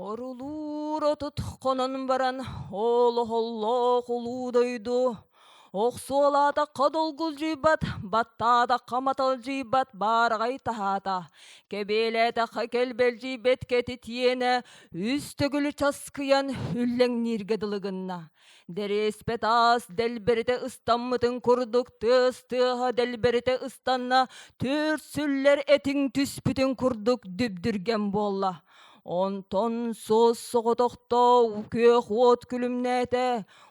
Орулуур 30 хонон баран ол оһоллоох улуу дойду Охсуолаатахха долгулдьуйбат, баттаатахха маталдьыйбат баараҕай таһаата, кэбиэлээтэххэ кэлбэлдьийбэт кэтит иэнэ үс төгүл часкыйан үллэҥнииргэ дылы гынна. Дэриэспэ таас дэлбэритэ ыстаммытын курдук тыас тыаһа дэлбэритэ ыстанна, түөрт сүллэр этиҥ түспүтүн курдук дүбдүргэн буолла. Онтон суос-соҕотохто күөх уот күлүмнээтэ,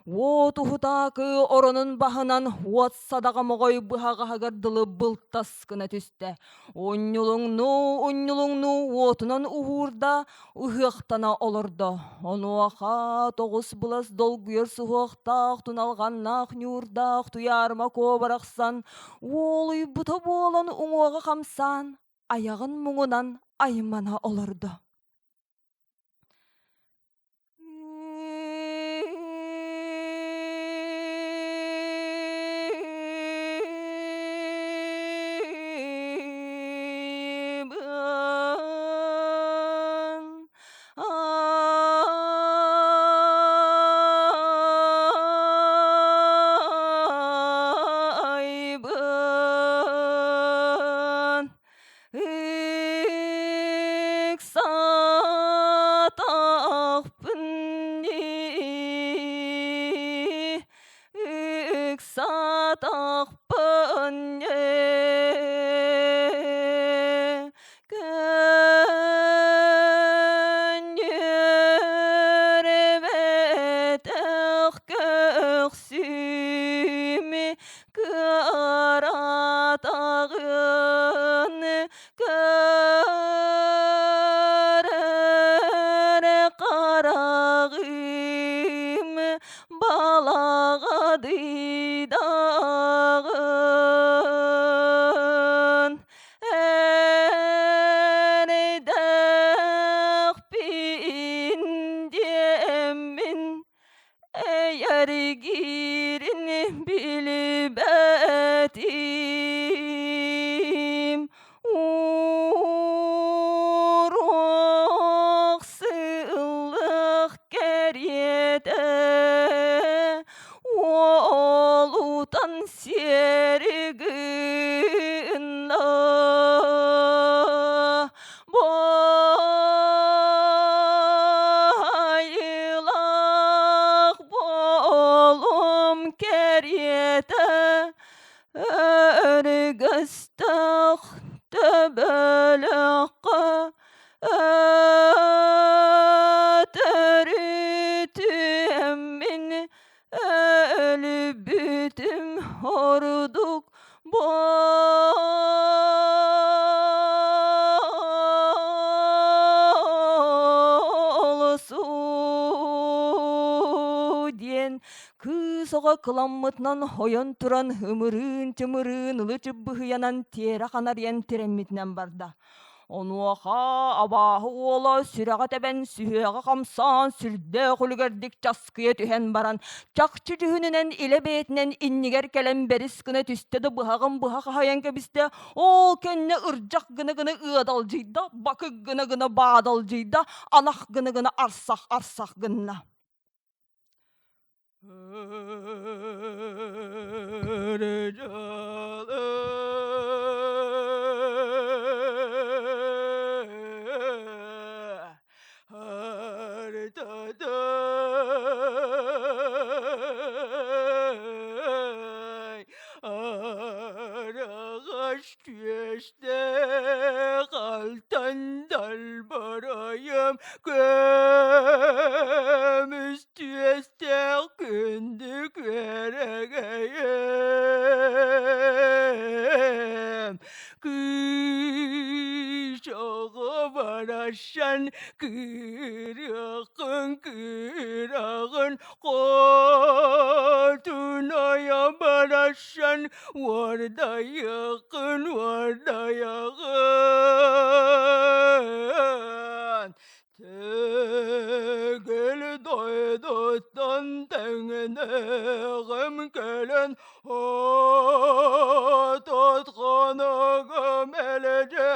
уот уһутаакы оронун баһынан уот садаҕа моҕой быһаҕаһыгар дылы былтас гына түстэ. Унньулуҥнуу-унньулуҥнуу уотунан уһуурда, ыһыахтана олордо. Онуоха тоҕус былас долгуйар суһуохтаах, туналҕаннаах ньуурдаах Туйаарыма Куо барахсан уолуйбута буолан уҥуоҕа хамсаан, айаҕын муҥунан аймана олордо. Айбын ыксатахпын ыксатахпын Көнньүөрбэтэх көхсүм кыаратаҕын көрөр хараҕым балаҕадыйдаҕын Эрдэхпин диэммин эйэргиирин билбэтим Уруох сыллых кэриэтэ уолутан сиэри гынна Байылах буолум кэриэтэ өрүгөстөх төбөлөххө өтөрүтүөммүн Өлбүтүм ордук буолсу диэн кыыс оҕо кыламмытынан ойон туран ымырыын-чымырыын ылы-чып быһыйанан тиэрэ ханарыйан тирэммитинэн барда. Онуоха абааһы уола сүрэҕэ тэбэн сүһүөҕэ хамсаан сүрдээх үлүгэрдик часкыйа түһэн баран чахчы дьүһүнүнэн илэ бэйэтинэн иннигэр кэлэн бэрис гына түстэ да быһаҕын быһа хаһайан кэбистэ, ол кэннэ ырдьах гына-гына ыадалдьыйда, бакык гына-гына баадалдьыйда, анах гына-гына арсах-арсах гынна. Түөстээх алтан далбарайым көмүс түөстээх күндү күөрэгэйим кыыс оҕо барахсан кыырыаххын кыыраҕын хотунайа барахсан Уордайыаххын уордайаҕын Төгүл дойдуттан тэҥнээҕим кэлэн 30 хонугум элдьи.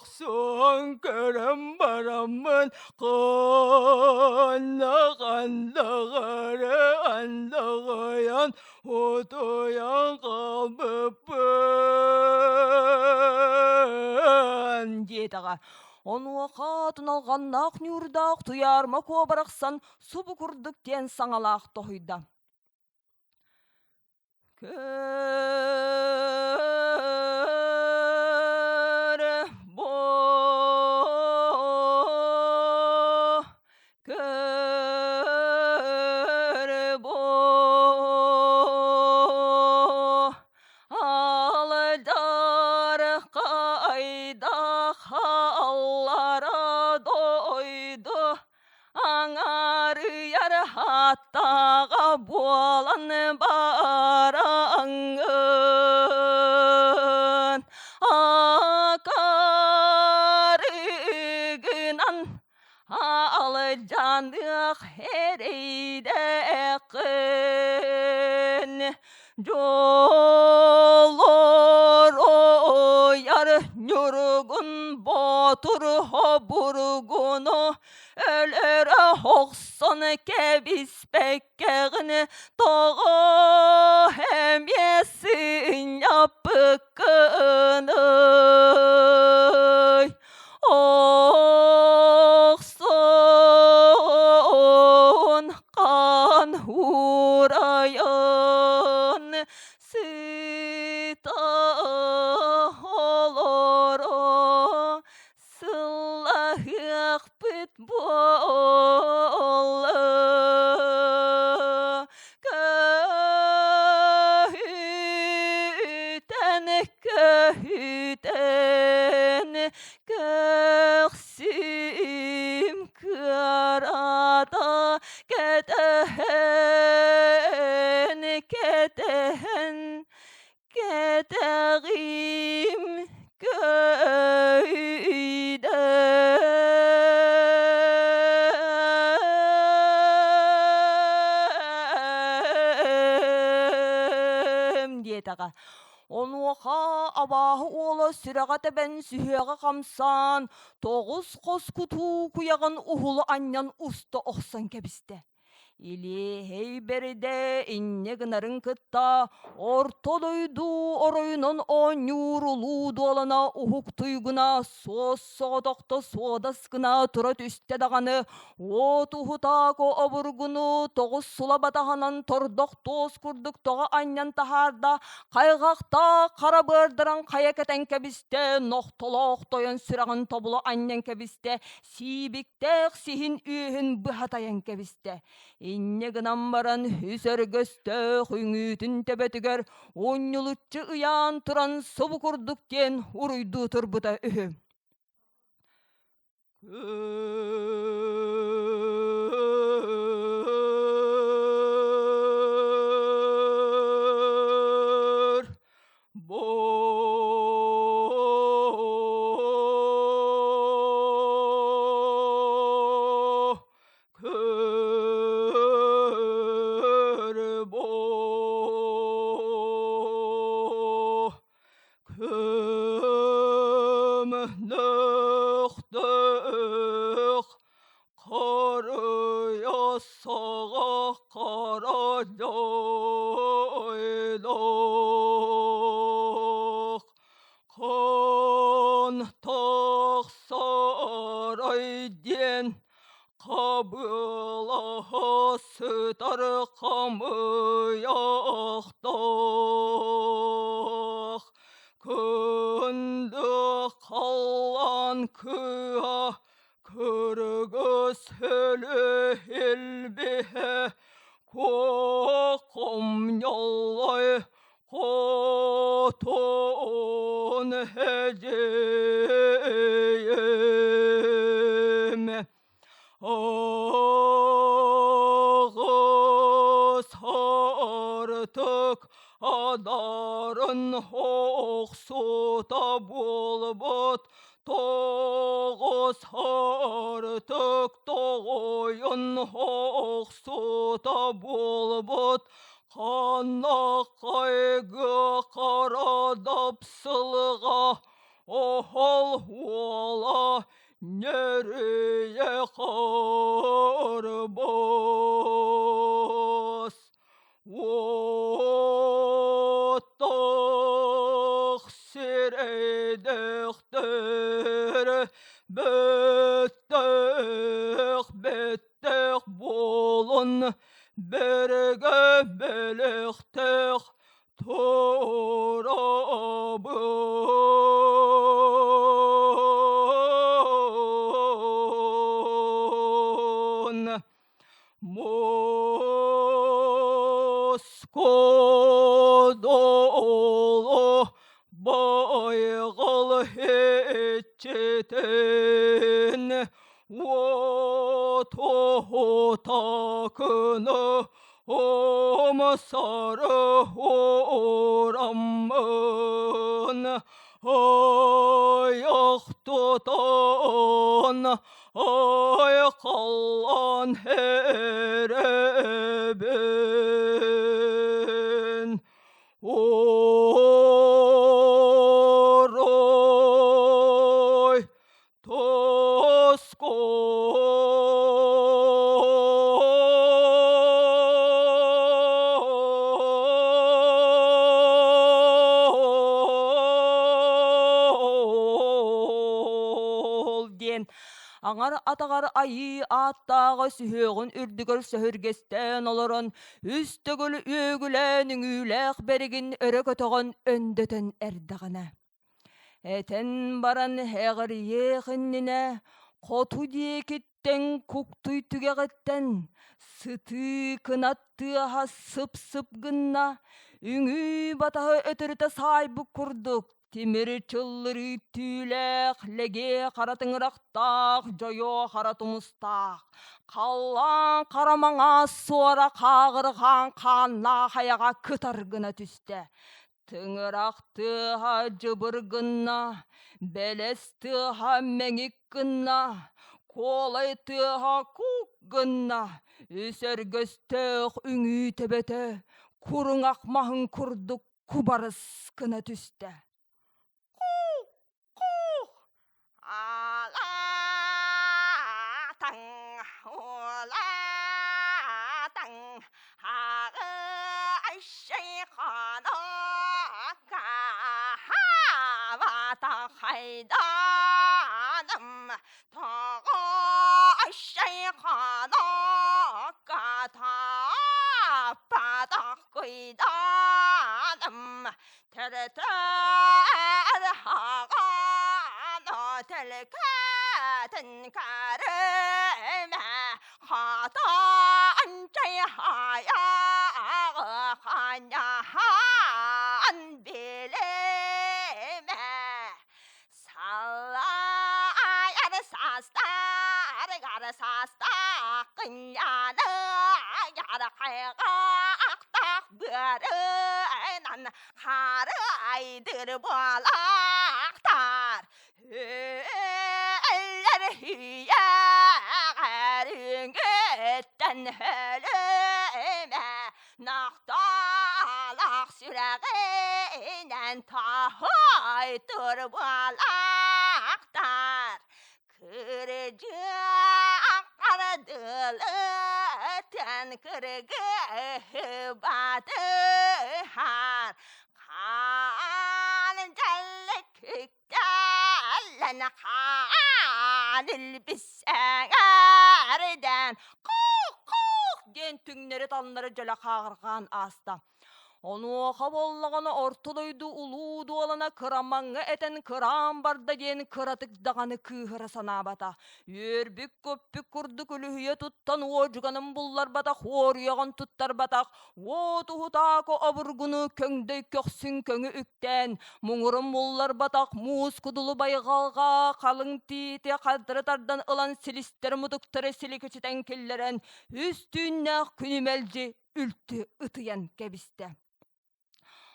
Охсон көрөн бараммын ханна хандаҕары андаҕайан утуйан хаалбыппын диэтэҕэ. Онуоха туналҕаннаах ньуурдаах Туйаарма Куо барахсан субу курдук диэн саҥалаах тоһуйда. Көр бу көр бу алдар хайдах аллара дойду аҥаарыйар хаттаҕа буолан бараҥҥын акарыгынан алдьаныах эрэйдэххин Дьолоруйар ньургун боотур хобургуну өлөрө охсон кэбиспэккэҕин тоҕо эмиэ сынньаппыккыный Охсон хан уурайан сыта олоро сыллаһыахпыт буолла Көһүтэн көһүтэн көхсүм кыарата кэтэһэн кэтэһэн кэтэҕим көйдө диэтэҕэ. Онуоха абааһы уола сүрэҕэ тэбэн сүһүөҕэ хамсаан, тоҕус хос кутуу куйаҕын уһулу анньан уста охсон кэбистэ. Илиэһэй бэрдэ инньэ гынарын кытта орто дойду оройунан оонньуур улуу дуолана уһук туйгуна суос соҕотохто суодас гына тура түстэ даҕаны уот уһутаако обургуну тоҕус сула батаһынан тордох туос курдук тоҕо анньан таһаарда хайҕахтаах хара быардаран хайа кэтэн кэбистэ нохтолоох тойон сүрэҕин тобулу анньан кэбистэ сиибиктээх сиһин үөһүн быһа тайан кэбистэ. Инньэ гынан баран үс өргөстөөх үҥүүтүн төбөтүгэр унньулуччу ыйаан туран субу курдук диэн уруйдуу турбута үһү. Көр Бо көр бо көмнөхтөх Харыйа саҕа хара дьайдах, Хаан тахсарай диэн хабылаһа сытар хамыйахтаах, Күндү халлаан кыа Кыргыз өлө-илбиһэ куокомньоллой хотун эдьиийим Аҕыс артык адарын охсута буолбут Тоҕус артык тоҕойун охсута буолбут ханна хайгы хара дапсылыга оһол уола. Бэргэ бэлэхтээх турабын. Москодоло байҕал иччитин уотуһутакыны умсары ураммын айах тутан айхаллаан эрэбин. Орой тоскол диэн аҥар атаҕар айыы ааттааҕа сүһүөҕүн үрдүгэр сөһүргэстээн олорон үс төгүл үөгүлээн үҥүүлээх бэригин өрө көтөҕөн өндөтөн эрдэҕинэ Этэн баран эҕирийиэх иннинэ хоту диэкиттэн куктуй түгэҕиттэн сытыы кынат тыаһа сып-сып гынна, үҥүү батаһы өтөрүтэ саайбыт курдук тимир чыллырыы түүлээх, лэгиэ хара тыҥырахтаах, дьойуо хара тумустаах, халлаан хара маҥаас суора хааҕырҕаан хааннаах айаҕа кытар гына түстэ. Тыҥырах тыаһа дьыбыр гынна, бэлэс тыаһа мэҥик гынна, куолай тыаһа кук гынна, үс өргөстөөх үҥүү төбөтө куруҥах маһын курдук кубарыс гына түстэ. Кук, кук, Аалаатаҥ, уулаатаҥ, ааҕы-айшайханака-хаабатахайданым, тоҕо-айшайханака-тааппатахкуйданым, Төрөтөр хаҕано төлкөтүн көрүмэ хатан чайхайаҕы ханьахан билимэ Салайар састарыгар састаах кынньаны ярхайҕахтаах быарынан харайдыр буолахтар Өллөр үйэҕэр үҥүттэн өлүмэ Нахталах сүрэҕинэн таһайтыр буолахтар Кырдьык дылытын кыргыһы батыһар Хаан дьаллык үктэллэн хаан илбисэҥэрдэн Кук-кук диэн түҥнэри-таннары дьөлө хааҕырҕаан ааста. Онуоха буоллаҕына орто дойду улуу дуолана кырамаҥҥа этэн кыраан барда диэн кыратык даҕаны кыыһыра санаабата. Үөрбүт-көппүт курдук үлүһүйэ туттан уодьуганын булларбатах, уоруйаҕын туттарбатах, уот уһутааку обургуну көҥдөй көхсүн көҥү үктээн, муҥурун булларбатах муус кудулу байҕалга халыҥ тиити хардары тардан ылан силистэр-мутуктары силикичитэн киллэрэн, үс түүннээх күнү мэлдьи үлтү ытыйан кэбистэ.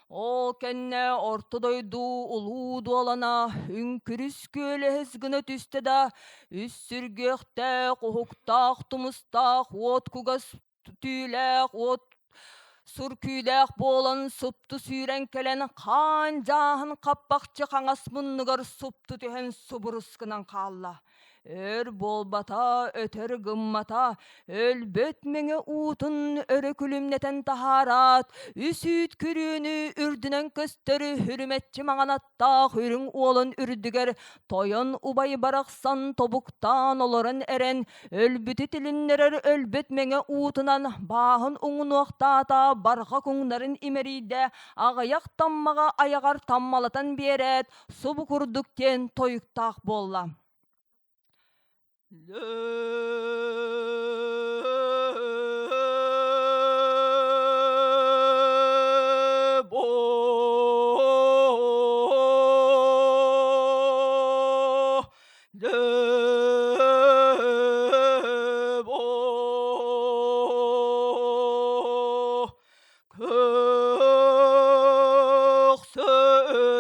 Ол кэннэ орто дойду улуу дуолана үҥкүрүс күөлэһис гына түстэ да, үс сүргүөхтээх, уһуктаах, тумустаах, уот кугас түүлээх, уот сур күүлээх буолан супту сүүрэн кэлэн хаан дьааһын хаппахчы хаҥас муннугар супту түһэн субурус гынан хаалла. Өр буолбата, өтөр гыммата, өлбөт мэҥэ уутун өрө күлүмнэтэн таһаараат, үс үүт күрүөнү үрдүнэн көстөр үрүмэччи маҥан аттаах үрүҥ уолун үрдүгэр тойон убай барахсан тобуктаан олорон эрэн, өлбүтү тилиннэрэр өлбөт мэҥэ уутунан бааһын уҥунуохтаата, барҕа куҥнарын имэрийдэ, аҕыйах таммаҕа айаҕар таммалатан биэрээт, субу курдук диэн тойуктаах буолла.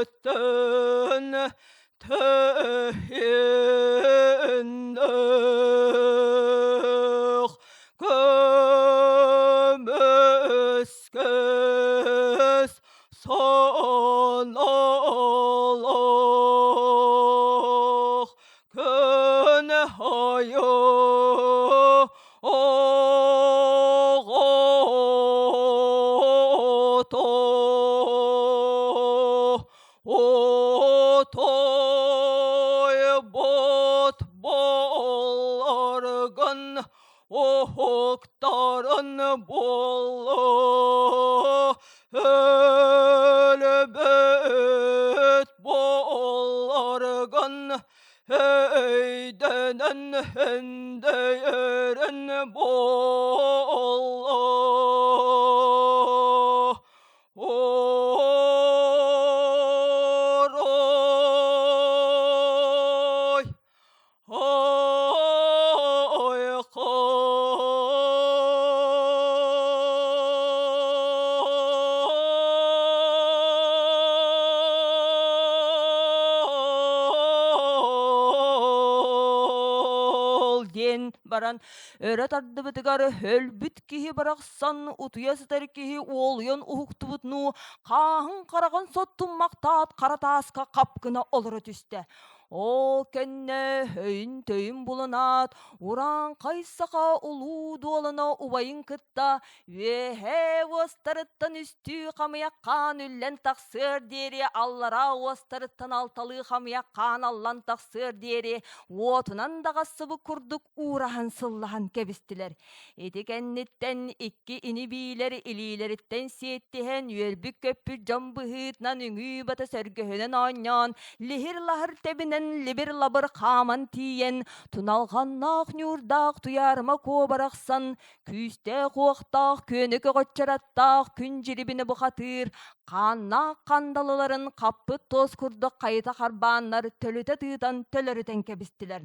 Көхсөттөн төһүннөх көмүскэс сонолох күн хойу оҕото Отойбот боларгын уһуктарын буолла өлбөт боларгын өйдөнөн өндөйөрүн буолла Орой Ол диэн баран өрө тардыбытыгар өлбүт киһи барахсан утуйа сытар киһи уолуйан уһуктубутунуу хааһын хараҕын соттуммахтаат хара тааска хап гына олоро түстэ. Ол кэннэ өйүн-төйүн булунаат, урааҥхай саха улуу дуолана убайын кытта үөһээ уостарыттан үстүү хамыйах хаан үллэн тахсыар диэри аллараа уостарыттан алталыы хамыйах хаан аллан тахсыар диэри уотунан даҕассыбыт курдук уураһан сыллаһан кэбистилэр. Ити кэнниттэн икки ини-биилэр илиилэриттэн сиэттиһэн үөрбүт-көппүт дьон быһыытынан үҥүү бата сөргөһүнэн оонньоон, лиһир-лаһыр тэбинэн либир-лабыр хааман тиийэн, туналҕаннаах ньуурдаах туйаарыма куо барахсан, күүстээх-уохтаах күөнү көҕөччөр аттаах күн дьирибинэ бухатыыр, хааннаах хандалыларын хаппыт туос курдук хайыта харбааннар төлүтэ тыытан төлөрүтэн кэбистилэр.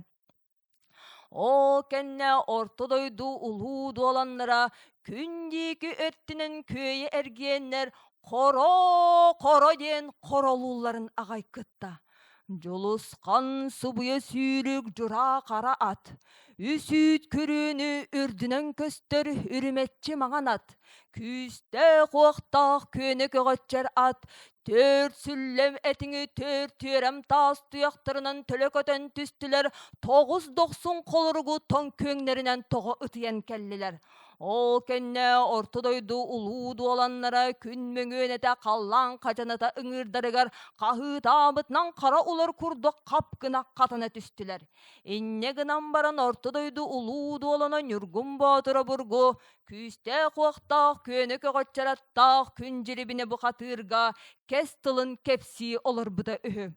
Ол кэннэ орто дойду улуу дуоланнара күн диэки өттүнэн күөйэ эргиэннэр хоро-хоро диэн хоролуулларын аҕай кытта. Дьулусхан субуйа сүүрүк дьураа хара ат, үс үүт күрүөнү үрдүнэн көстөр үрүмэччи маҥан ат, күүстээх-уохтаах күөнэ көҕөччөр ат Төрт сүллэм этиҥи төрт түөрэм таас туйахтарынан төлө көтөн түстүлэр, тоҕус дохсун холоругу тоҥ күөҥнэринэн тоҕо ытыйан кэллилэр. Ол кэннэ орто дойду улуу дуоланнара күн мөҥүөнэтэ халлаан хадьаната ыҥыырдарыгар хаһыытаабытынан хара улар курдук хап гына хатана түстүлэр. Инньэ гынан баран орто дойду улуу дуолана Ньургун Боотур обургу Күүстээх-уохтаах күөнэ көҕөччөр аттаах күн дьирибинэ бухатыырга кэс тылын кэпсии олорбута үһү.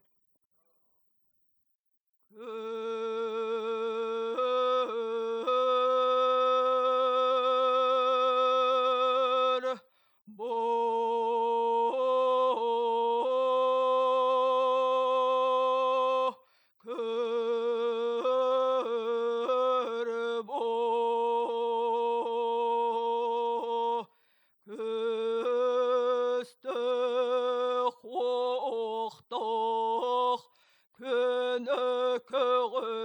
Көстөх уохтаах көнө көҕө.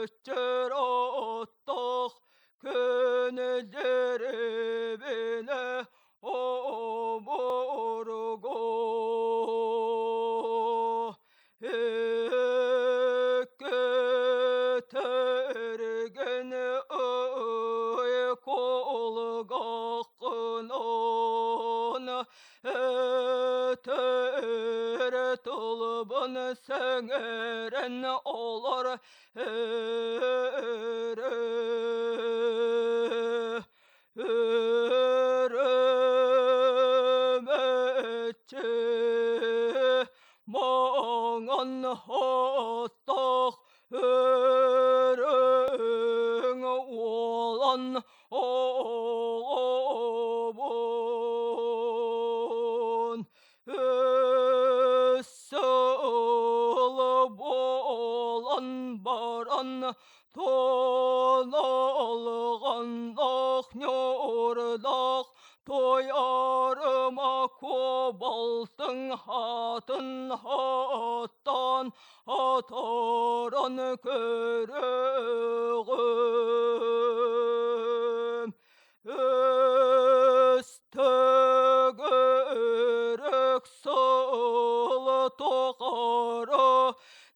Сөҥөрөн олор Өрөмөччү моҥон хоттох өрөҥ уолан оҕобун Сыл буолан баран тоналҕаннаах ньуурдаах туйаарыма куобалтыҥ хаатын хаттаан атааран көрөҕүм. Өстөгөрөк сыл тухары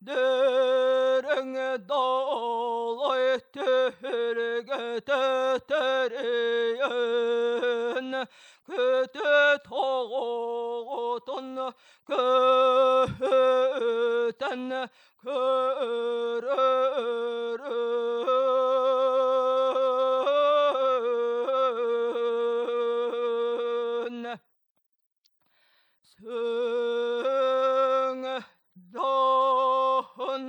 дириҥ далай түһүлгэтэ тэрийэн күтүт оҕотун көһүтэн Көрөрүн Сөҥ-дьоһун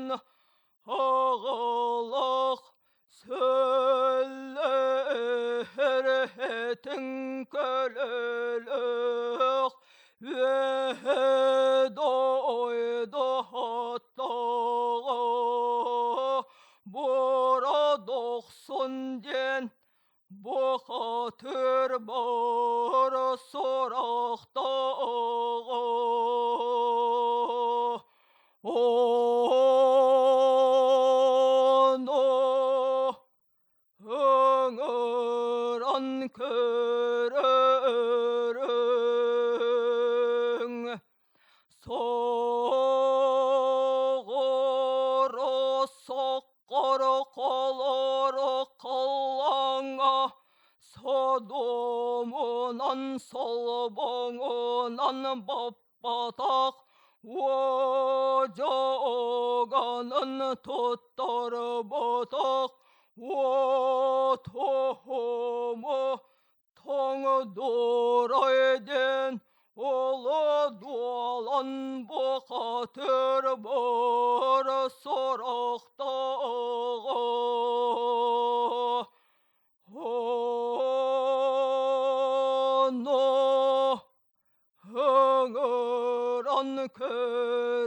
оҕолох Сөллөһөр-этиҥ көлөлөөх Үөһэ дойду оттоҕо Буора дохсун диэн бухатыр бара сурахтааҕа. Ону ыҥыран көрөрүҥ Соҕоро соххоро холоро халлааҥҥа содомунан солбоҥунан баппатах уодьуганын туттарбатах уотуһума тоҥдорой диэн олодуолан бухатыр бар сурахтааҕа. Ону ыҥыран көрөрүн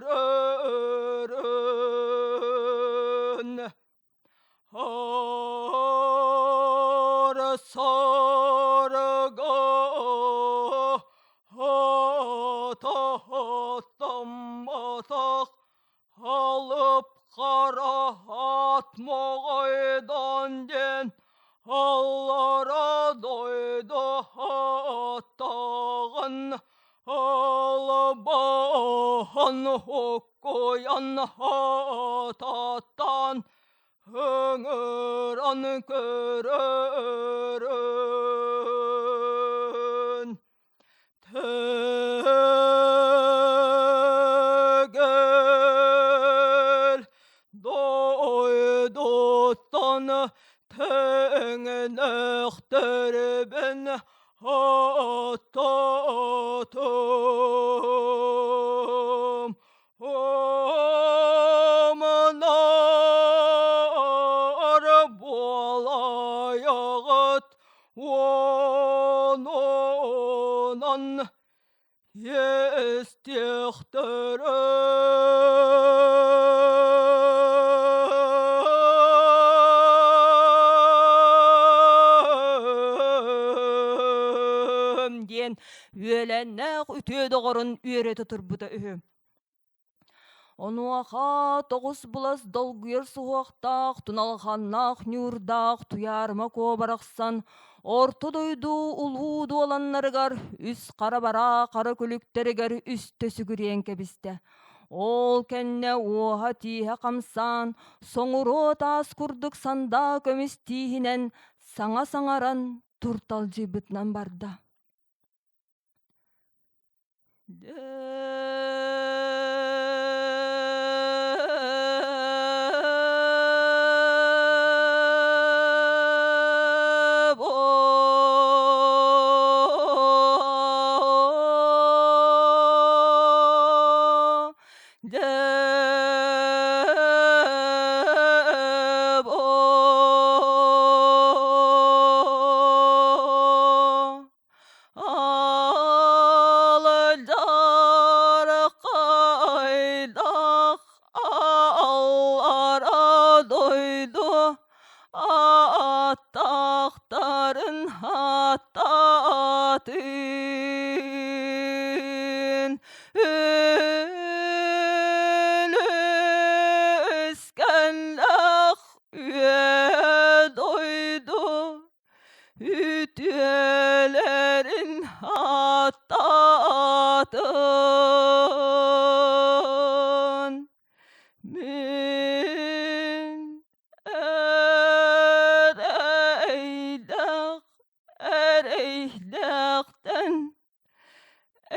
Ар-сарга ататтамматах алып хара ат моҕойдон диэн аллара дойду аттааҕын албаһын уккуйан ататтаан ыҥыран көрөрүн Төгөл дойдуттан тэҥнэхтэрбин аттатым. Омнар буолайаҕыт уонунан иэстиэхтэрэ. диэн үөлэннээх үтүө доҕорун үөрэтэ турбута үһү. Онуоха тоҕус булас долгуйар суһуохтаах, туналҕаннаах ньуурдаах Туйаарыма Куо барахсан орто дойду улуу дуоланнарыгар үс хара бараа хара күлүктэригэр үстэ сүгүрүйэн кэбистэ. Ол кэннэ уоһа-тииһэ хамсаан, соҥуруо таас курдук сандаа көмүс тииһинэн саҥа саҥаран турталдьыйбытынан барда.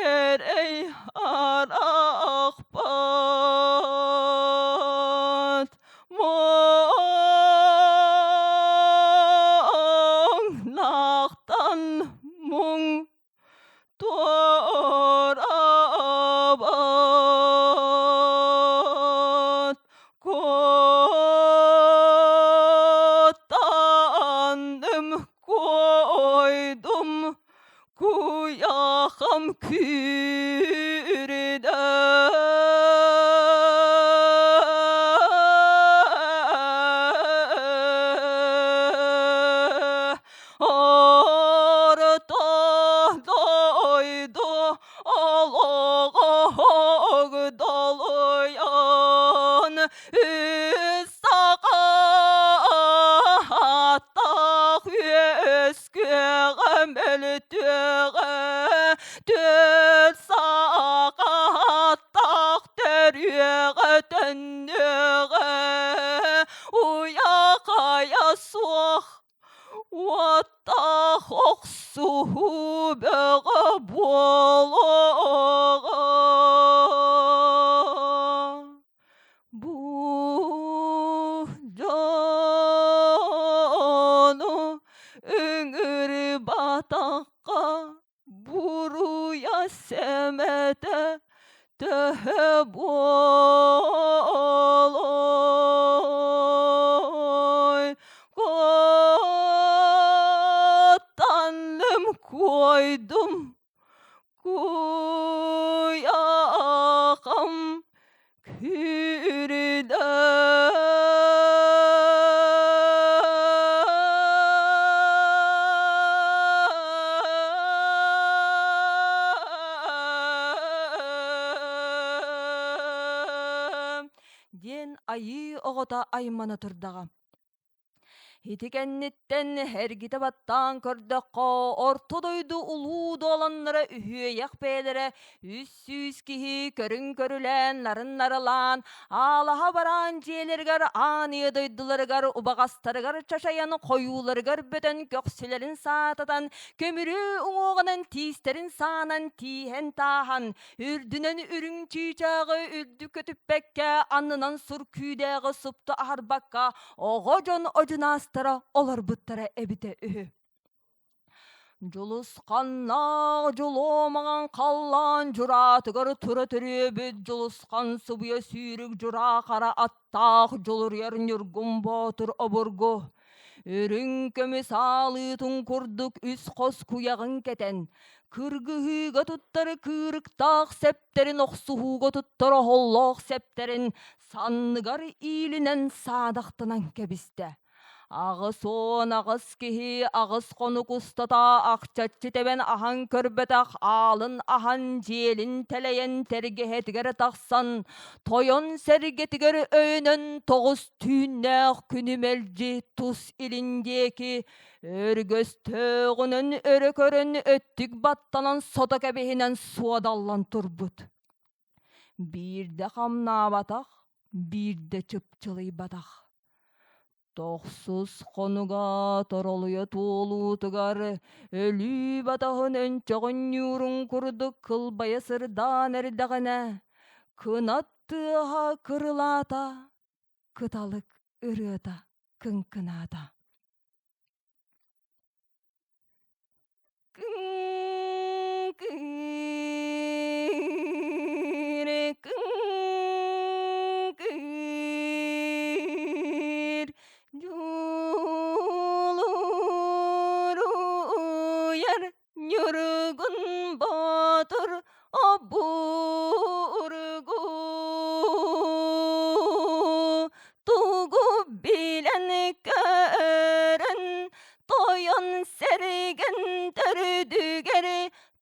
Эрэй арахпат Муҥнахтан муҥ туорабат Куттанным койдум Куйахам күүрдэ Орто дойду олоҕо долуйан үс саҕаттах үөскүөҕэ мөлтүөҕэ түөрт саҕаттах төрүөҕэ төннүөҕэ уйа-хайа суох уоттаах охсуһуу бөҕө буолуоҕа. Бу дьону ыҥырбатахха буруйа сэмэтэ төһө буолуой? Куттанным куойдум Куйахам күүрдэ диэн айыы оҕото аймана турдаҕа. Ити кэнниттэн эргитэ баттаан көрдөххө, орто дойду улуу дуоланнара үһүөйэх бэйэлэрэ 300 киһи көрүҥ көрүлээн, нарын-нарылаан, аалаһа бараан дьиэлэригэр, аан ийэ дойдуларыгар, убаҕастарыгар чачайан, хойууларыгар бөтөн көхсүлэрин саататан, көмүрүө уҥуоҕунан тиистэрин саанан тииһэн тааһан, Үрдүнэн үрүҥ чыычааҕы үрдүк көтүппэккэ, аннынан сур күүдээҕи супту аһарбакка, оҕо дьон одьунаастара олорбуттара эбитэ үһү. Дьулусханнаах дьулуомаҕан халлаан дьураатыгар тура төрүөбүт Дьулусхан субуйа сүүрүк дьураа хара аттаах дьулуруйар Ньургун Боотур обургу Үрүҥ көмүс аалыытын курдук үс хос куйаҕын кэтэн, кыргыһыыга туттары кыырыктаах сэптэрин охсуһууга туттар оһоллоох сэптэрин санныгар иилинэн саадахтанан кэбистэ. 88 киһи аҕыс хонук устата ахчаччы тэбэн аһан көрбөтөх аалын аһан дьиэлин тэлэйэн тэргэһэтигэр тахсан тойон сэргэтигэр өйөнөн тоҕус түүннээх күнү мэлдьи тус илин диэки өргөстөөҕүнэн өрө көрөн өттүк баттанан сото кэбиһинэн суодаллан турбут. Биирдэ хамнаабатах, биирдэ чыпчылыйбатах. Тохсус хонуга торолуйа туолуутугар өлүү батаһын өнчөҕүн ньуурун курдук кылбайа сырдаан эрдэҕинэ, кынат тыаһа кырылаата, кыталык ырыата кыҥкынаата. Кыҥкыр, дьулуруйар Ньургун Боотур обургу тугу билэн көрөн тойон сэргэн төрдүгэр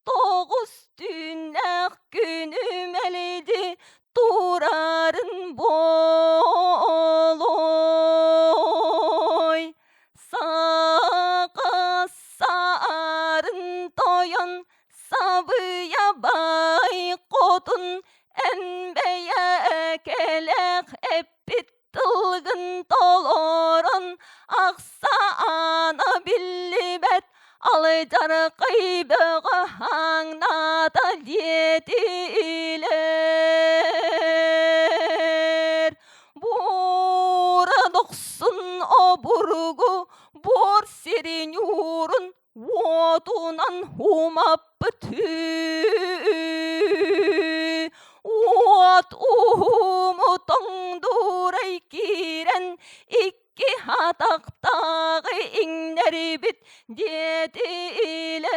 тоҕус түүннээх күнү мэлдьи турарын буолуой саха саарын тойон сабыйа бай хотун эн бэйэ кэлэх эппит тылгын толорон ахсаана биллибэт алдьархай бөҕө хаҥнаата. диэтилэр. Буора дохсун обургу буор сирин уурун уотунан умаппыт Уот уһуму тоҥдуурай киирэн икки атахтааҕы иҥнэрибит диэтилэр.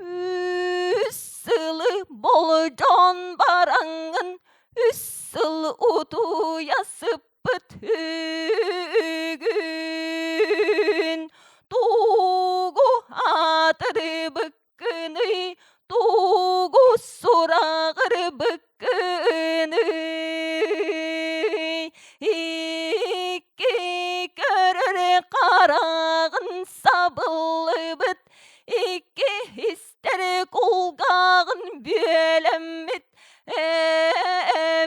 Үс сылы болдьоон бараҥҥын үс сыл утуйа сыппыт үгүн. Тугу аатырбыккыный, тугу сураҕырбыккыный? Икки көрөр хараҕын сабыллыбыт, икки истэр кулгааҕын бүөлэммит эбиэт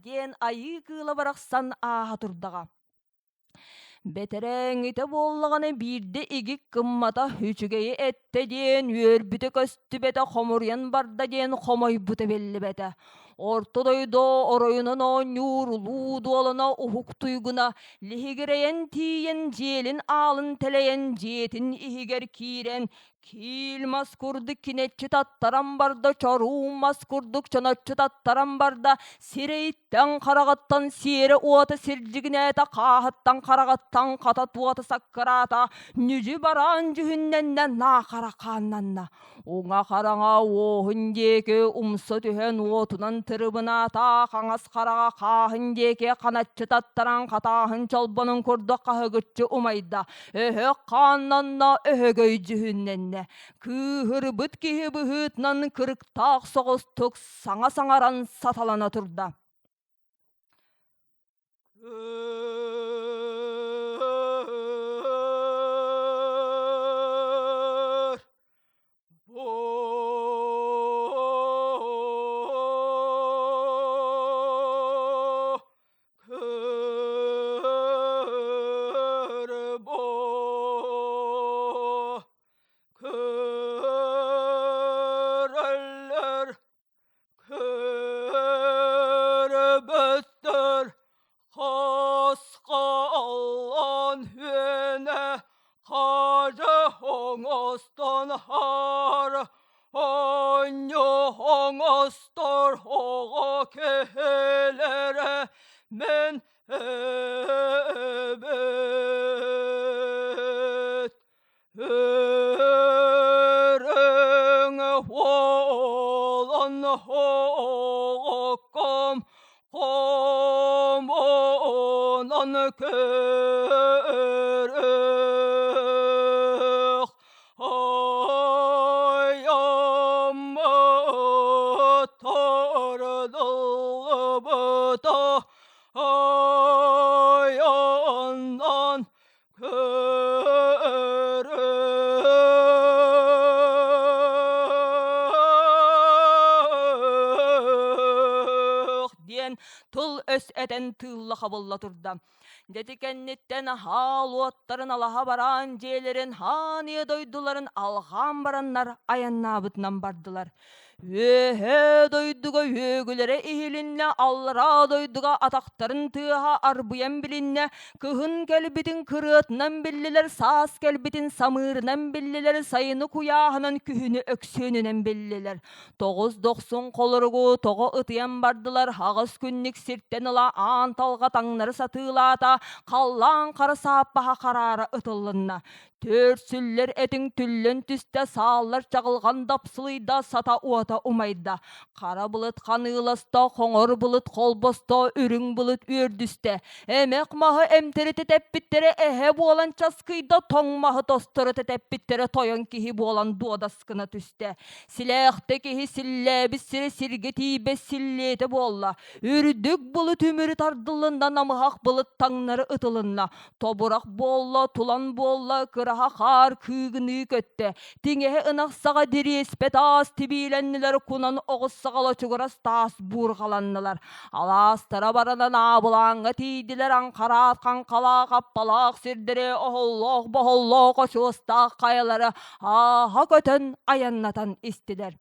диэн айыы кыыла барахсан ааһа турдаҕа. Бэтэрээҥҥитэ буоллаҕына биирдэ игик гыммата үчүгэйи эттэ диэн үөрбүтэ көстүбэтэ хомуруйан барда диэн хомойбута биллибэтэ. Орто дойду оройунан оонньуур улуу дуолана уһук туйгуна лиһигирэйэн тиийэн дьиэлин аалын тэлэйэн дьиэтин иһигэр киирэн Киил мас курдук кинэччи таттаран барда, чоруун мас курдук чоноччу таттаран барда, сирэйиттэн хараҕыттан сиэрэ уота сирдьигинээтэ, хааһыттан хараҕыттан хата туота саккыраата, нүдьү бараан дьүһүннэннэ, наахара хааннанна. Уҥа хараҥа уоһун диэки умса түһэн уотунан тырыбынаата, хаҥас хараҕа хааһын диэки ханаччы таттаран хатааһын чолбонун курдук хаһыгыччы умайда. Өһөх хааннанна, өһөгөй дьүһүннэннэ. Кыыһырбыт киһи быһыытынан кырыктаах соҕустук саҥа саҥаран саталана турда. Көрөллөр, көрбөттөр, хасқалан үөнэ хажы оҥостон хар, онньу оҥостор оҕо киһилэрэ мин эбит. Өрөҥ уолан оҕокком хомонон көрөх айаммыт тардылбыта айаннан Көрөх диэн тыл-өс этэн тыылла хабылла турда. Дьэти кэнниттэн аһаал уоттарын алаһа бараан дьиэлэрин хаан ийэ дойдуларын алҕаан бараннар айаннаабытынан бардылар. Үөһээ дойдуга үөгүлэрэ иһилиннэ, аллараа дойдуга атахтарын тыаһа арбыйан билиннэ, кыһын кэлбитин кырыатынан биллилэр, саас кэлбитин самыырынан биллилэр, сайыны куйааһынан, күһүнү өксүөнүнэн биллилэр. Тоҕус дохсун холоругу тоҕо ытыйан бардылар, аҕыс күннүк сиртэн ыла аан талҕа таҥнары сатыылаата, халлаан хара сааппаһа хараара ытыллынна. Түөрт сүллэр этиҥ түллэн түстэ, сааллар чаҕылҕан дапсылыйда, сата уота умайда. Хара былыт ханыыласта, хоҥор былыт холбосто, үрүҥ былыт үөрдүстэ. Эмэх маһы эмтэритэ тэппиттэрэ эһэ буолан часкыйда, тоҥ маһы тосторо тэтэппиттэрэ тойон киһи буолан дуодас гына түстэ. Силээхтэ киһи силлээбит сирэ сиргэ тиийбэт силлиэтэ буолла. Үрдүк былыт үмүрү тардылынна, намыһах былыт таҥнары ытылынна. Тобурах буолла, тулан буолла, кыраһа хаар кыыгыныы көттө. Тиҥэһэ ынах саҕа дириэспэ таас тибиилэннилэр. түһүннүлэр, кунан оҕус саҕала чугурас таас буурҕаланнылар. Алаастара баранан аабылааҥҥа тиийдилэр, аҥхараат хаҥхалаах аппалаах сирдэри, оһоллоох-боһоллоох очуостаах хайалары ааһа көтөн айаннатан истилэр.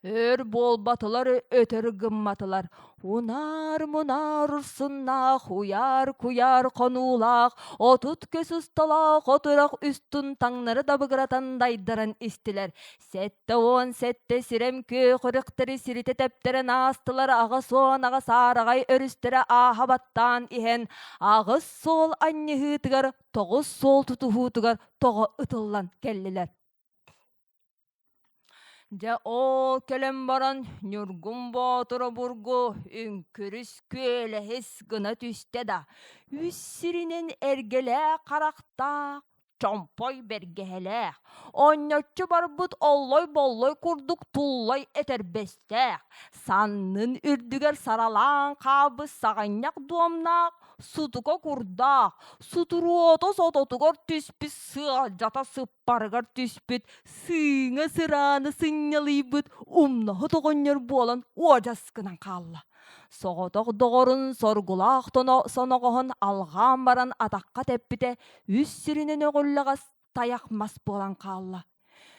Өр буолбатылар, өтөр гымматылар. Унаар-мунаар урсуннаах, уйаар-куйаар хонуулаах, 30 көс усталаах отурах үстун таҥнары дабыгыратан дайдаран истилэр. 77 сирэм күөх үрүхтэри сиритэ тэптэрэн аастылар, 88 аараҕай өрүстэрэ ааһа баттаан иһэн, аҕыс суол анньыһыытыгар, тоҕус суол тутуһуутугар тоҕо ытыллан кэллилэр. Дьэ ол кэлэн баран Ньургун Боотур обургу үҥкүрүс күөлэһис гына түстэ да, үс сиринэн эргэлээх харахтаах, чомпой бэргэһэлээх, онньоччу барбыт оллой-боллой курдук туллай этэрбэстээх, саннын үрдүгэр саралаан хаалбыт саҕынньах дуомнаах сутука курдаах, сутуруота сототугар түспүт сыалдьата сыппарыгар түспүт, сыыҥа сырааны сынньалыйбыт умнаһыт оҕонньор буолан уодьас гынан хаалла. Соҕотох доҕорун соргулаах соноҕоһун алҕаан баран атахха тэппитэ үс сиринэн өҕүллэҕэс тайах мас буолан хаалла.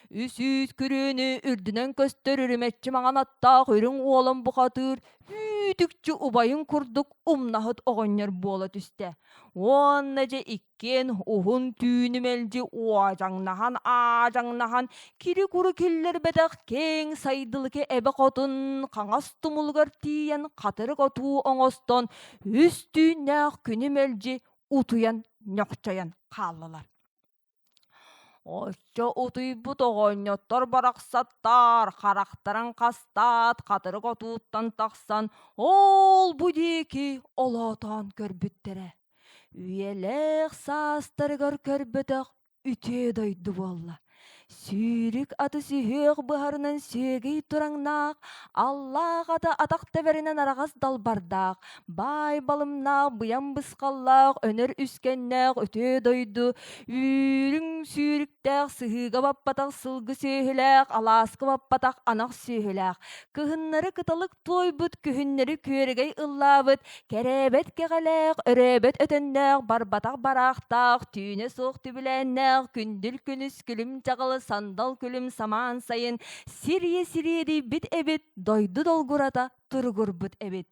Үс үүт күрүөнү үрдүнэн көстөр үрүмэччи маҥан аттаах үрүҥ уолан бухатыыр үүтүкчү убайын курдук умнаһыт оҕонньор буола түстэ. Уонна дьэ иккиэн уһун түүнү мэлдьи уодьаҥнаһан-аадьаҥнаһан кири-куру киллэрбэтэх киэҥ сайдылыка эбэ хотун хаҥас тумулугар тиийэн хатырык отуу оҥостон үс түүннээх күнү мэлдьи утуйан ньохчойон хааллылар. Оччо утуйбут оҕонньоттор барахсаттар харахтарын хастаат хатырык отууттан тахсан ол-бу диэки олоотоон көрбүттэрэ. Үйэлээх саастарыгар көрбөтөх үтүө дойду буолла. Сүүрүк аты сүһүөх быһарынан сүөгэй тураҥнаах, аллаах аты атах тэбэринэн араҕас далбардаах, баай балымнаах, быйаҥ бысхаллаах, өнөр үскэннээх үтүө дойду, үүрүҥ сүүрүктээх, сыһыыга баппатах сылгы сүөһүлээх, алааска баппатах анах сүөһүлээх, кыһыннары кыталык туойбут, күһүннэри күөрэгэй ыллаабыт, Кэрээбэт кэҕэлээх, өрөөбөт өтөннөөх, барбатах бараахтаах, түүнэ суох түбүлээннээх, күндүл күнүс, күлүм чаҕыл, сандал күлүм, самаан сайын, сир-ийэ сириэдийбит эбит, дойду долгурата туругурбут эбит.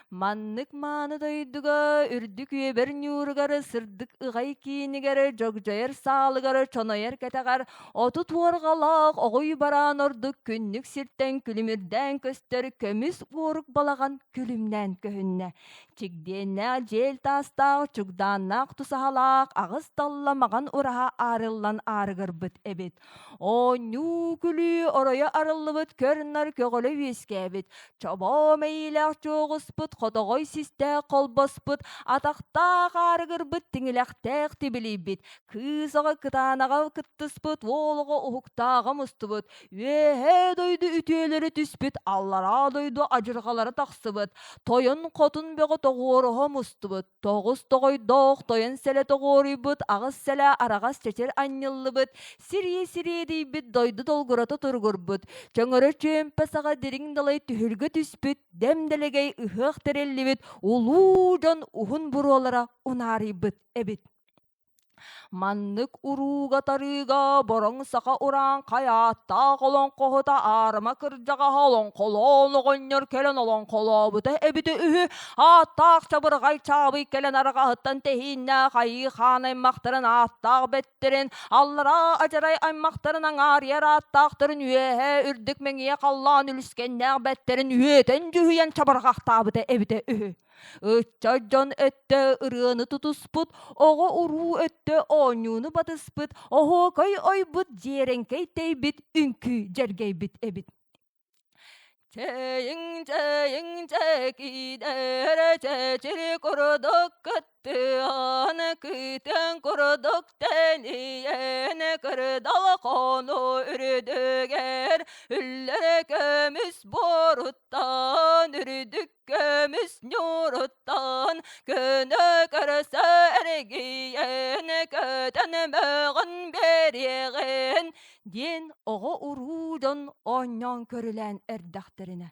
Маннык мааны дойдуга, үрдүк үөбэр ньууругар, сырдык ыҕай киинигэр, дьогдьойор саалыгар, чонойор кэтэҕэр, 30 уорҕалаах оҕуй бараан ордук күннүк сиртэн күлүмүрдээн көстөр көмүс уорук балаҕан күлүмнээн көһүннэ. Чигдиэннээх дьиэл таастаах, чугдааннаах тусаһалаах, аҕыс талла маҕан ураһа аарыллан аарыгырбыт эбит. Оонньуу-күлүү оройо арыллыбыт көр-нар көҕүлэ үөскээбит, чобоо мэйиилээх чуоҕуспут, хотоҕой систээх холбоспут, атахтаах аарыгырбыт, тиҥилэхтээх тибилийбит, кыыс оҕо кытаанаҕа кыттыспыт, уол оҕо уһуктааҕа мустубут, Үөһээ дойду үтүөлэрэ түспүт, аллараа дойду адьырҕалара тахсыбыт, тойон хотун бөҕө тоҕуоруһа мустубут, тоҕус тоҕойдоох тойон сэлэ тоҕуоруйбут, аҕыс сэлэ араҕас чэчир анньыллыбыт, сирийэ сириэдийбит дойду долгурата туругурбут, чөҥөрө чүөмпэ саҕа дириҥ далай түһүлгэ түспүт, дэм-дэлэгэй ыһыах тэриллибит, улуу дьон уһун буруолара унаарыйбыт эбит. Маннык урууга-тарыыга бороҥ саха урааҥхай ааттаах олоҥхоһута аарыма кырдьаҕаһа олоҥхолоон оҕонньор кэлэн олоҥхолообута эбитэ үһү. Ааттаах чабырҕай чаабый кэлэн арҕаһыттан тэһииннээх айыы хаан аймахтарын ааттаах бэттэрин, аллараа адьарай аймахтарын аҥаарыйар ааттаахтарын үөһээ үрдүк мэҥиэ халлаан үлүскэннээх бэттэрин үөтэн дьүһүйэн чабырҕахтаабыта эбитэ үһү. Ыччат дьон өттө ырыаны тутуспут, оҕо-уруу өттө оонньууну батыспыт, оһуокай ойбут, дьиэрэҥкэй тэйбит, үҥкүү дьэргэйбит эбит. Чэйиҥ, чэйиҥ, чэкиидэрэ чэчири курдук кыттыан, кыытыан курдук тэнийэн, кырдал хону үрдүгэр, үллэр көмүс буоруттан үрдүк көмүс ньууруттан көнө көрсө эргийэн көтөн мөҕөн биэриэҕин. Диэн оҕо-уруу дьон оонньоон көрүлээн эрдэхтэринэ,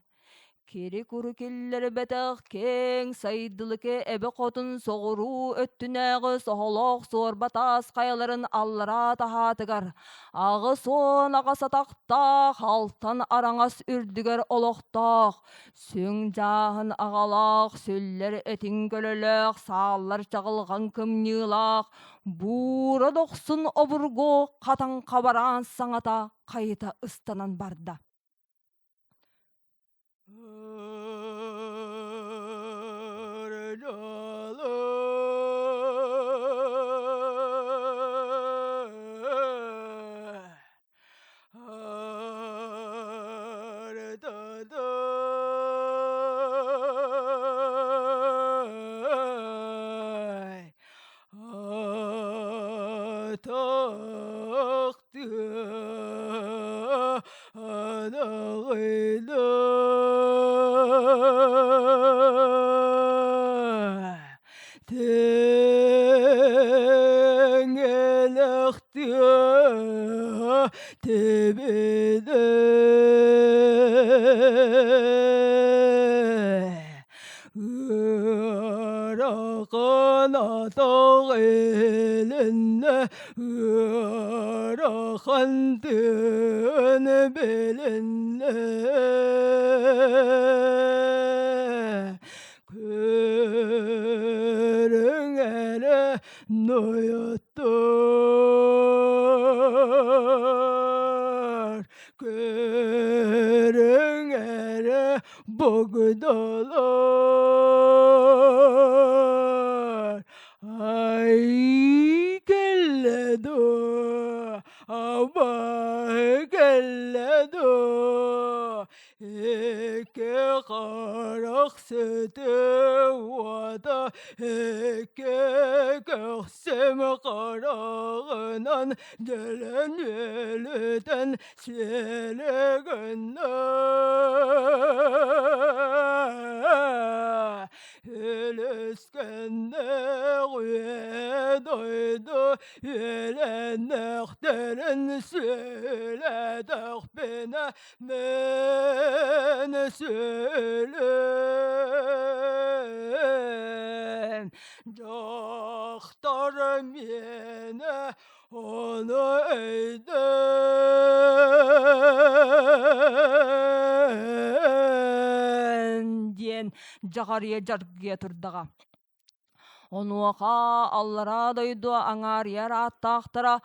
Кири-куру киллэрбэтэх киэҥ сайдылыка эбэ хотун соҕуруу өттүнээҕи соһолоох суорба таас хайаларын аллараа таһаатыгар 88 атахтаах алтан араҥас үрдүгэр олохтоох сүҥ дьааһын аҕалаах сүллэр этиҥ көлөлөөх сааллар чаҕылҕан кымньыылаах буура дохсун обургу хатан хабараан саҥата хайыта ыстанан барда. Ыарахан атах илиннэ, ыарахан тыын билиннэ. Көрүҥ эрэ нойоттор, көрүҥ эрэ богдолор. Ай кэллэ дуо, абай кэллэ дуо, Икки харах сытыы уота, икки көхсүм хараҕынан дьөлөн үөлүтэн сиэли гынна. Үлүскэннээх үйэ дойду үөлэннэхтэрин сүөлэтэхпинэ Мен сүлүм дьахтар миэнэ ону өйдөөн диэн дьаҕарыйа дьаргыйа турдаҕа. Онуоха аллараа дойду аҥаарыйар ааттаахтара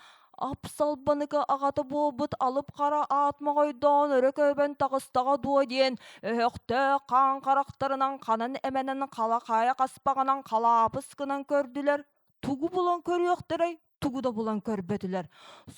Апсалбаныка аҕата буолбут алып хара аат моҕойдоон өрө көбөн таҕыстаҕа дуо диэн өһөхтөөх хаан харахтарынан ханан эмэнэн халахаайа хаспаҕынан халаапыс гынан көрдүлэр, тугу булан көрүөхтэрэй, тугу да булан көрбөтүлэр.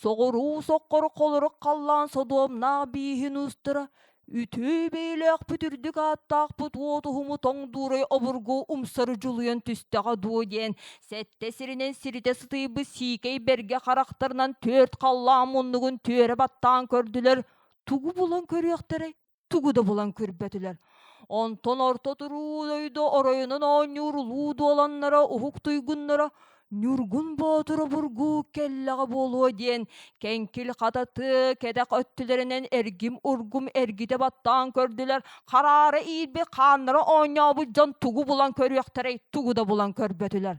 Соҕуруу соххор холорук халлаан содуомнаах бииһин уустара үтүө бэйэлээхпит үрдүк ааттаахпыт уот уһуму тоҥ дуурай обургу умсары дьулуйан түстэҕэ дуо диэн сэттэ сиринэн сиритэ сытыйбыт сиикэй бэргэ харахтарынан түөрт халлаан муннугун түөрэ баттаан көрдүлэр, тугу булан көрүөхтэрэй, тугу да булан көрбөтүлэр. Онтон орто туруу дойду оройунан оонньуур улуу дуоланнара уһук туйгуннара Ньургун Боотур обургу кэллэҕэ буолуо диэн кэҥкил хата тыа кэтэх өттүлэринэн эргим-ургум эргитэ баттаан көрдүлэр, хараара иирбит хааннара оонньообут дьон тугу булан көрүөхтэрэй, тугу да булан көрбөтүлэр.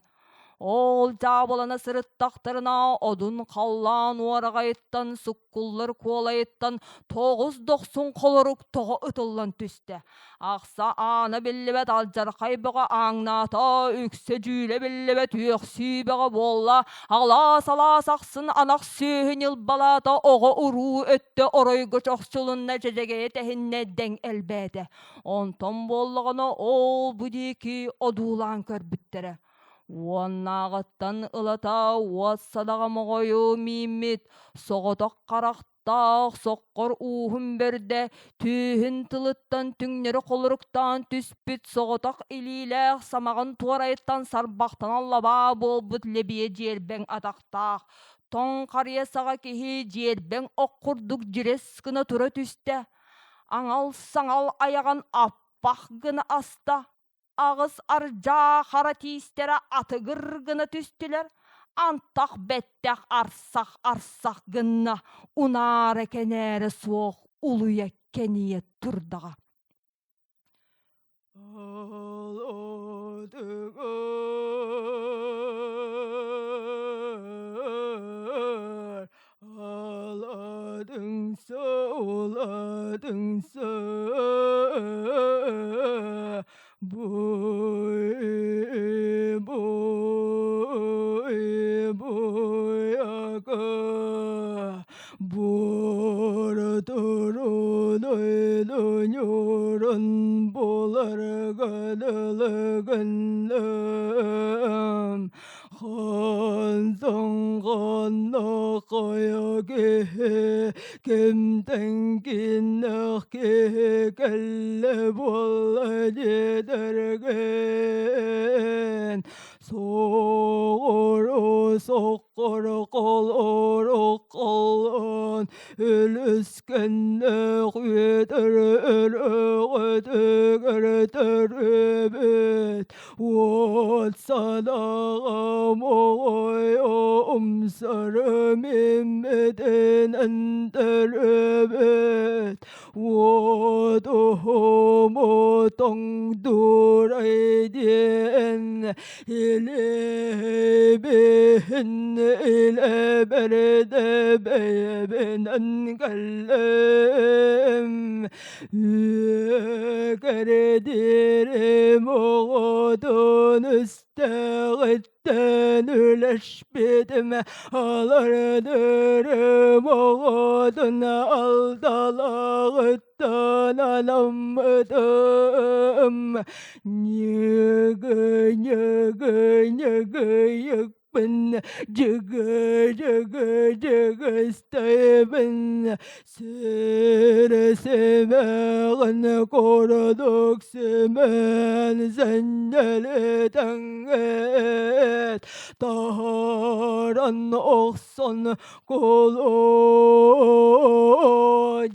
Ол дьаабылана сырыттахтарына одун халлаан уораҕайыттан суккуллар куолайыттан тоҕус дохсун холорук тоҕо ытыллан түстэ. Ахса аана биллибэт алдьархай бөҕө ааҥнаата, үксэ дьүүлэ биллибэт үөхсүү бөҕө буолла, алаас-алаас ахсын анах сүөһү ньылбалаата, оҕо-уруу өттө оройго чохчулунна, дьэдьэгэйэ тэһиннэ дэҥ элбээтэ. Онтон буоллаҕына ол бу диэки одуулаан көрбүттэрэ. Уоннааҕыттан ылата уот садаҕа моҕойу мииммит, соҕотох харахтаах соххор ууһун бэрдэ, түөһүн тылыттан түҥнэри холоруктаан түспүт соҕотох илиилээх самаҕын туорайыттан сарбахтанан лабаа буолбут лэбийэ дьиэрбэҥ атахтаах, тоҥ харыйа саҕа киһи дьиэрбэҥ ох курдук дьирэс гына тура түстэ, аҥал-саҥал айаҕын аппах гына аста, аҕыс ардьаа хара тиистэрэ атыгыр гына түстүлэр. Антах бэттэх арсах-арсах гынна, унаара кэнээрэ суох улуйа кэнийэ турдаҕа.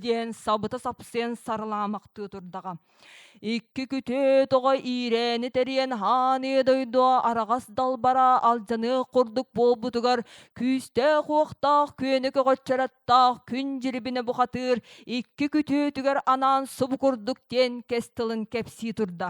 Диэн сабыта сапсыйан сарылаамахтыы турдаҕа. Икки күтүө тоҕо иирээни тэрийэн хааныы дойду араҕас далбара алдьаныах курдук буолбутугар күүстээх-уохтаах күөнү көҕөччөр аттаах күн дьирибинэ бухатыыр икки күтүөтүгэр анаан субу курдук диэн кэс тылын кэпсии турда.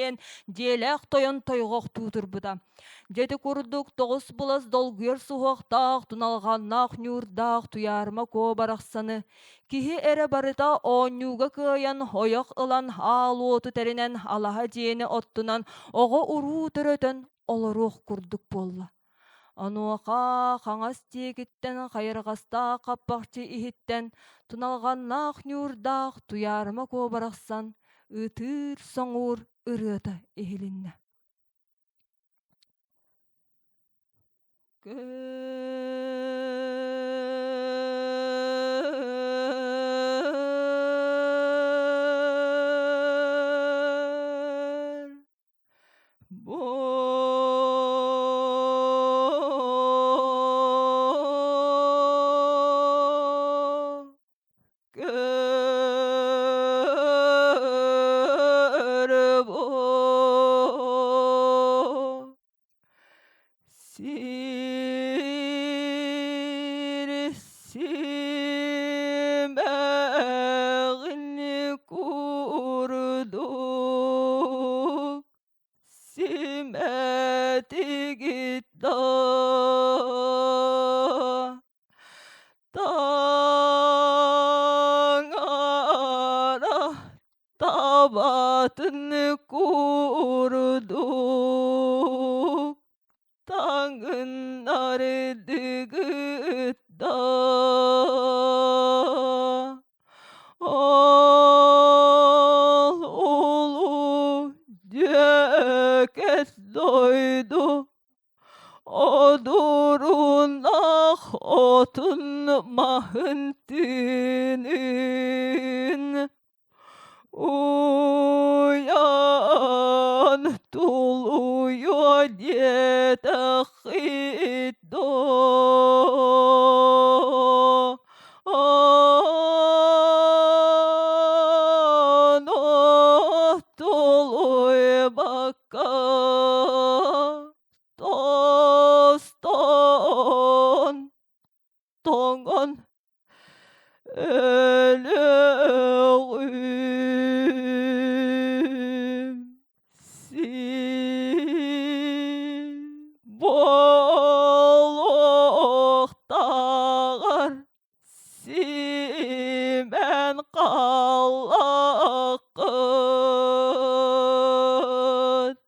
Диэн дьиэлээх тойон тойҕохтуу турбута. Дьэти курдук тоҕус былас долгуйар суһуохтаах, туналҕаннаах ньуурдаах Туйаарыма Куо барахсаны киһи эрэ барыта оонньууга кыайан ойох ылан аал уоту тэринэн алаһа дьиэни оттунан оҕо-уруу төрөтөн олоруох курдук буолла. Онуоха хаҥас диэкиттэн хайырҕастаах хаппахчы иһиттэн туналҕаннаах ньуурдаах Туйаарыма Куо барахсан. Ытыыр-соҥуур ырыата иһилиннэ. Көр бу Көр бу Сир симэҕин курдук симэтигит да Таҥара табатын курдук таҥыннардыгыт да Ол улуу дьүөкэс дойду Одурунах отун маһын тыынын уйан тулуйуо диэтэххит дуо? Ону тулуйбакка Тостон тоҥон өлөҕүм син буолуохтааҕар симэн хааллаххыт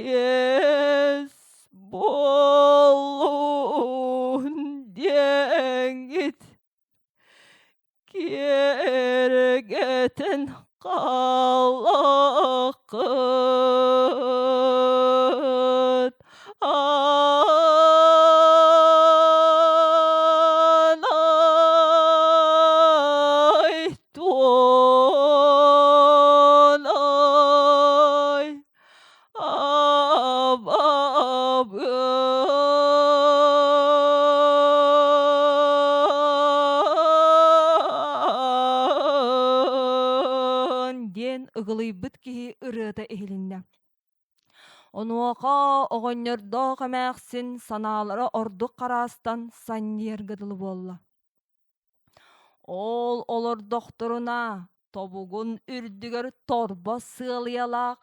Кэриэс буоллун диэҥҥит киэргэтэн хааллаххыт Аанай туонай Абабыан диэн ыгылыйбыт киһи ырыата иһилиннэ. Онуоха оҕонньордоох эмээхсин санаалара ордук хараастан санньыйарга дылы буолла. Ол олордохторуна тобугун үрдүгэр торбос сыалыйалаах,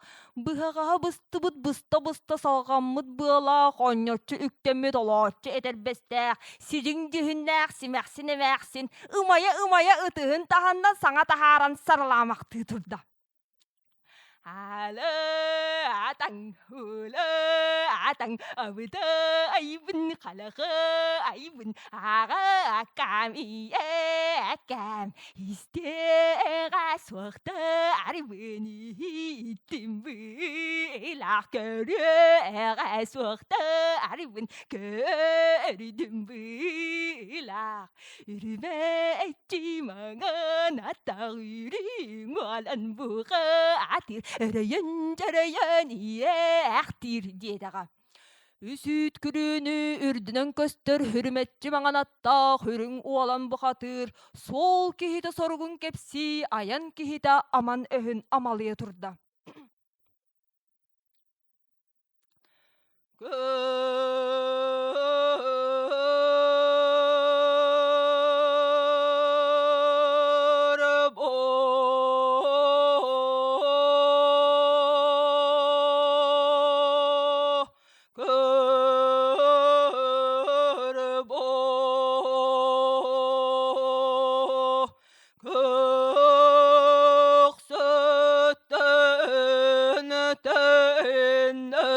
быһаҕаһа быстыбыт быста-быста салҕаммыт быалаах онньоччу үктэммит олооччу этэрбэстээх, сидьиҥ дьүһүннээх симэхсин эмээхсин ымайа-ымайа ытыһын таһынан саҥа таһааран сарылаамахтыы турда. Аалаатаҥ, уулаатаҥ, абыта айбын, халаха айбын, аҕа аккам, ийэ аккам, истэҕэ суохта арбын иһиттим быылаах көрүөҕэ суохта арбын көрдүм быылаах Үрүмэччи маҥан аттаах үрүҥ уолан бухаатыр, өрөйөн-дьөрөйөн иэхтиир диэтэҕэ. Үс үүт күрүүнү үрдүнэн көстөр үрүмэччи маҥан аттаах үрүҥ уолан бухатыыр, суол киһитэ соругун кэпсии, айан киһитэ аман өһүн амалыйа турда. Көхсөттөн төннөх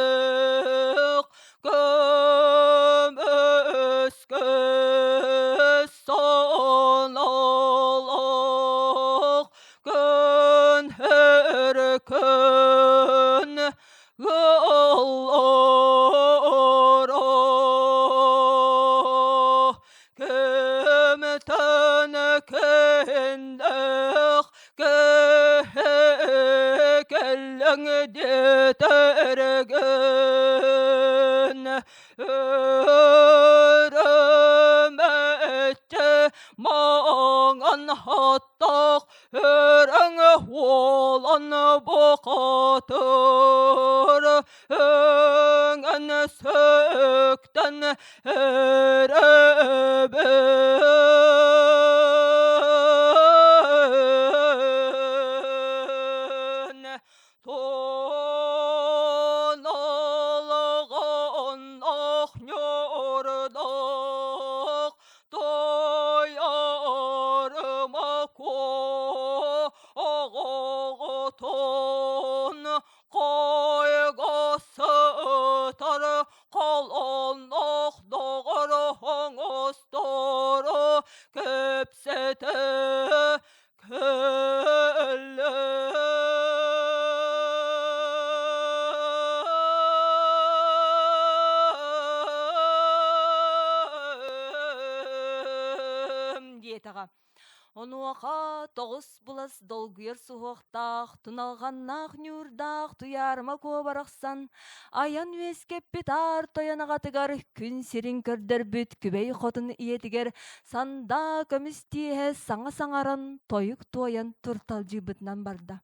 Маҥан аттаах Өрөҥ уолан бухатыр Өҥөн сөктөн эрэбин Туналҕаннах ньуурдах Туйаарыма куо оҕоҕутун Хойго сытар холоннох доҕор оҥостору кэпсэтэ кэллим диэтэҕэ. Онуоха тоҕус булас долгуйар суһуохтаах, туналҕаннаах ньуурдаах Туйаарыма Куо барахсан айан үөскэппит аар тойон аҕатыгар күн сирин көрдөрбүт Күбэй хотун ийэтигэр сандаа көмүс тииһэ саҥа саҥаран, тойук туойан турталдьыйбытынан барда.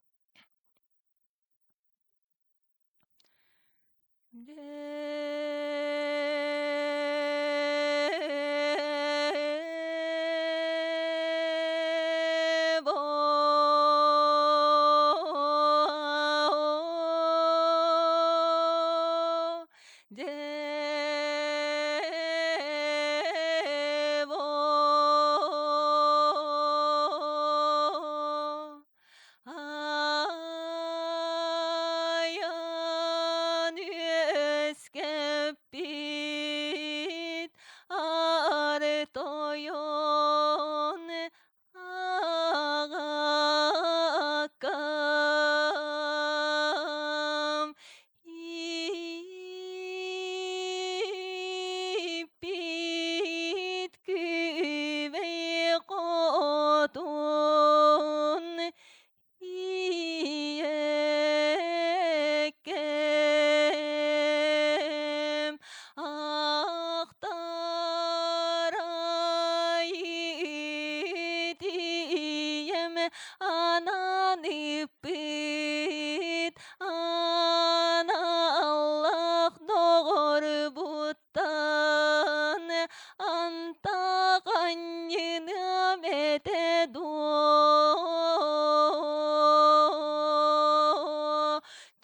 Айан үөскэппит ары тойон аҕаккам Ииппит күбэй хотун ийэккэм ахтарай ийэм анаан ыппыт Аналлах доҕорбуттан антах анньыныам этэ дуо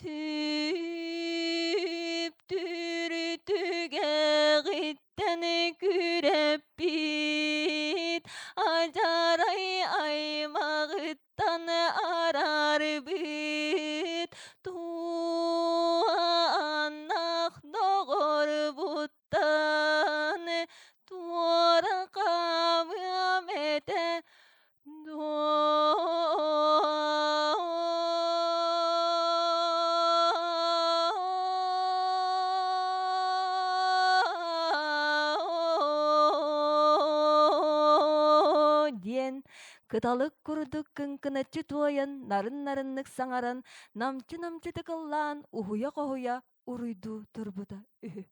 Түптүр түгэҕиттэн күрэппит адьарай аймаҕыттан Тан араарбыт туаннах доҕорбуттан туора хаамыам этэ дуо диэн Кыталык курдук кыҥкыначчы туойан, нарын-нарыннык саҥаран, намчы-намчытык ыллаан, уһуйа-хоһуйа уруйдуу турбута үһү.